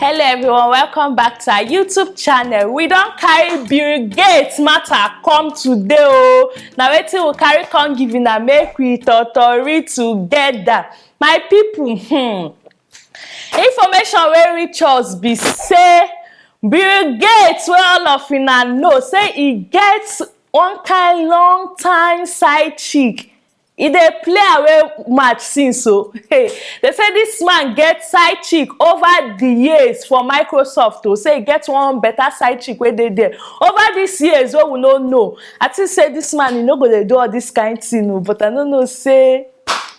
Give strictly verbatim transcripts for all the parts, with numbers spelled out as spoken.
Hello everyone, welcome back to our YouTube channel. We don carry Bill Gates matter come today o. Na wetin we carry come give una, make we totori together. My people, hmm, information wey reach us be say Bill Gates, wey all of una know, say e get one kind long time side chick. E dey play away match since o. Hey, they say this man get side chick over the years for Microsoft o. Say e get one better side chick wey dey there over these years wey we no know. I think say this man, e no go dey do all this kind thing o, but I no know say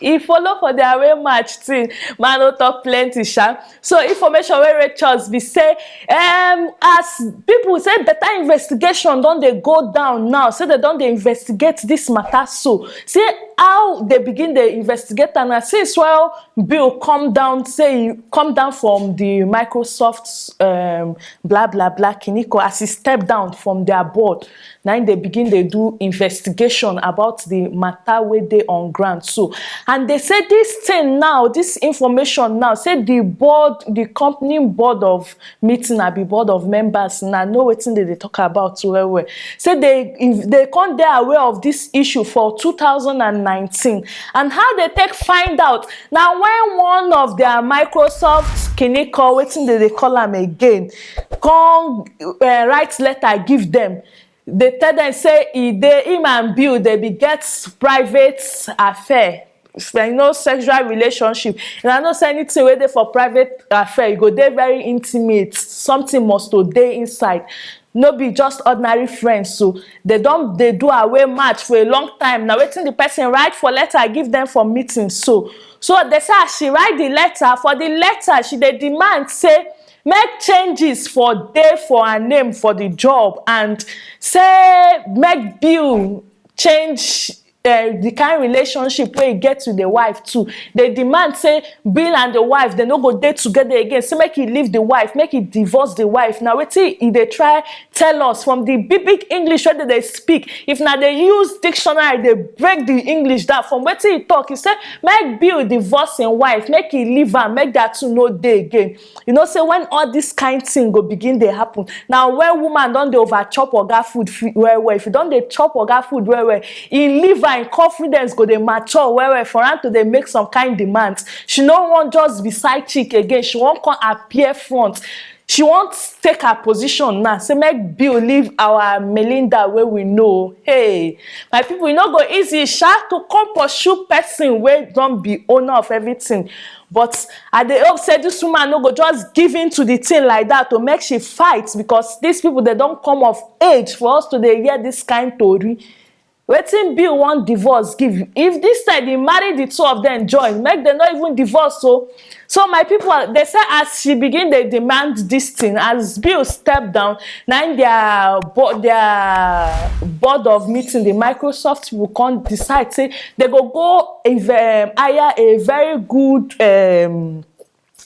e follow for the away match thing. Man no talk plenty sha. So information wey reach us be say, um, as people say, better investigation don dey go down now, say they don dey investigate this matter. So say how they begin dey investigate am na since, well, Bill come down, say e come down from the Microsoft, um, blah blah blah kiniko, as e step down from their board, na im they begin dey do investigation about the matter wey dey on ground. So, and they say this thing now, this information now, say the board, the company board of meeting, abi board of members, na know wetin they dey talk about well well. Say they, if they come dey aware of this issue for two thousand and nineteen, and how they take find out na when one of their Microsoft kiniko, wetin they dey call am again, come, uh, write letter give them. They tell them say e dey, him and Bill, they be get private affair. It's like, you know, sexual relationship. And I know say anything wey dey for private affair, e go dey very intimate. Something must to dey inside. No be just ordinary friends. So they don dey do away match for a long time. Na wetin the person write for letter give them for meeting. So, so they say as she write the letter, for the letter, she dey demand say make changes for dey for her name for the job, and say make Bill change, uh, the kind relationship wey e get with the wife too. They demand say Bill and the wife, they no go dey together again. Say make e leave the wife, make e divorce the wife. Na wetin e dey try tell us from the big big English wey they dey speak. If na dey use dictionary dey break the English down, from wetin e talk, e say make Bill divorce him wife, make e leave am, make that two no dey again. You know say when all this kind thing go begin dey happen, na when woman don dey over chop oga food well well. If you don dey chop oga food well well, e leave her, im confidence go dey mature well well for am to dey make some kind demands. She no wan just be side chick again. She wan come appear front. She wan take her position now. Say make Bill leave our Melinda wey we know. Hey, my people, e no go easy sha to come pursue person wey don be owner of everything. But I dey hope say this woman no go just give in to the thing like that to make she fight, because these people, they don come of age for us to dey hear this kind tori. Wetin Bill wan divorce give you? If this side he marry the two of them join, make dem no even divorce o. So my people, they say as she begin dey demand this thing, as Bill step down, na im their bo their board of meeting, the Microsoft people, come decide say they go go if um, hire a very good, um,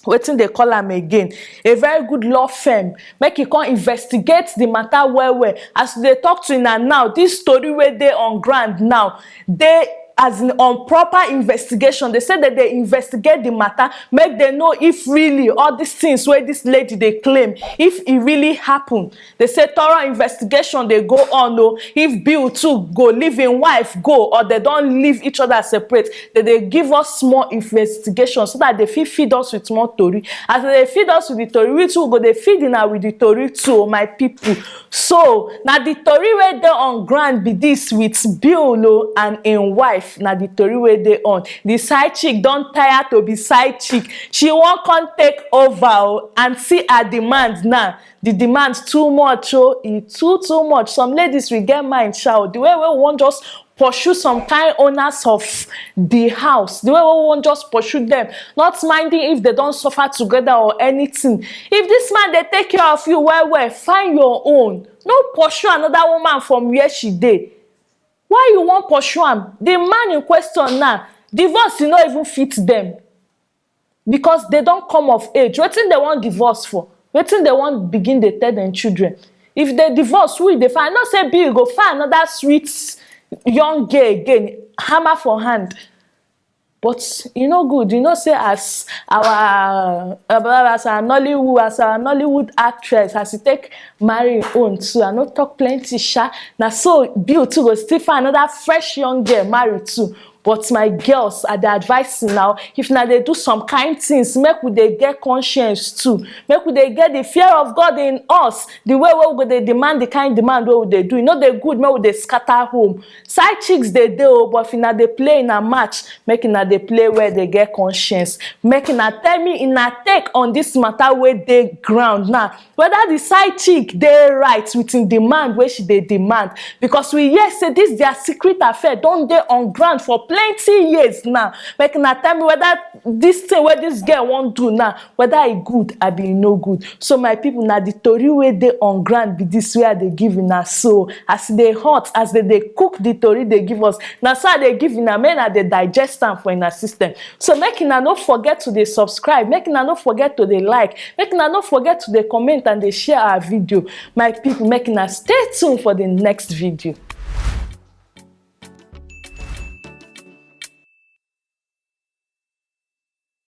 wetin they call am again, a very good law firm, make e come investigate the matter well well. As they talk to una now, this story wey dey on ground now dey as in on proper investigation. They say that they investigate the matter, make they know if really all these things wey this lady dey claim, if e really happen. They say thorough investigation dey go on o. If Bill too go leave him wife go, or they don leave each other separate, they dey give us small investigation so that they fit feed us with more tori. As they dey feed us with the tori, we too go dey feed una with the tori too, my people. So na the tori wey dey on ground be this with Bill o and im wife. Na the tori wey dey on. The side chick don tire to be side chick. She wan come take over o, and see her demand now. The demand too much o, e too too much. Some ladies, we get mind sha o. The way wey we wan just pursue some kind owners of the house, the way wey we wan just pursue them, not minding if they don suffer together or anything. If this man dey take care of you well well, find your own. No pursue another woman from where she dey. Why you wan pursue am? The man in question now, divorce, e no even fit them, because they don come of age. Wetin they wan divorce for? Wetin they wan begin dey tell them children? If they divorce, who e dey find? I know say Bill go find another sweet young girl again, hammer for hand. But e no good, you know say as our as our Nollywood as our Nollywood actress, as e take marry im own too, I no talk plenty sha, na so Bill too go still find another fresh young girl marry too. But my girls, I dey advise you now, if una dey do some kind things, make we dey get conscience too. Make we dey get the fear of God in us, the way wey we go dey demand the kind demand wey we dey do. E no dey good make we dey scatter home. Side chicks dey dey o, but if una dey play una match, make una dey play where dey get conscience. Make una tell me una take on this matter wey dey ground now, whether the side chick dey right with im demand wey she dey demand, because we hear say this their secret affair don dey on ground for plenty years now. Make una tell me whether this thing wey this girl wan do now, whether e good abi e no good. So my people, na the tori wey dey on ground be this wey I dey give una. So as e dey hot, as dem dey cook the tori dey give us, na so I dey give una, make una dey digest am for una system. So make una no forget to dey subscribe, make una no forget to dey like, make una no forget to dey comment and dey share our video. My people, make una stay tuned for the next video.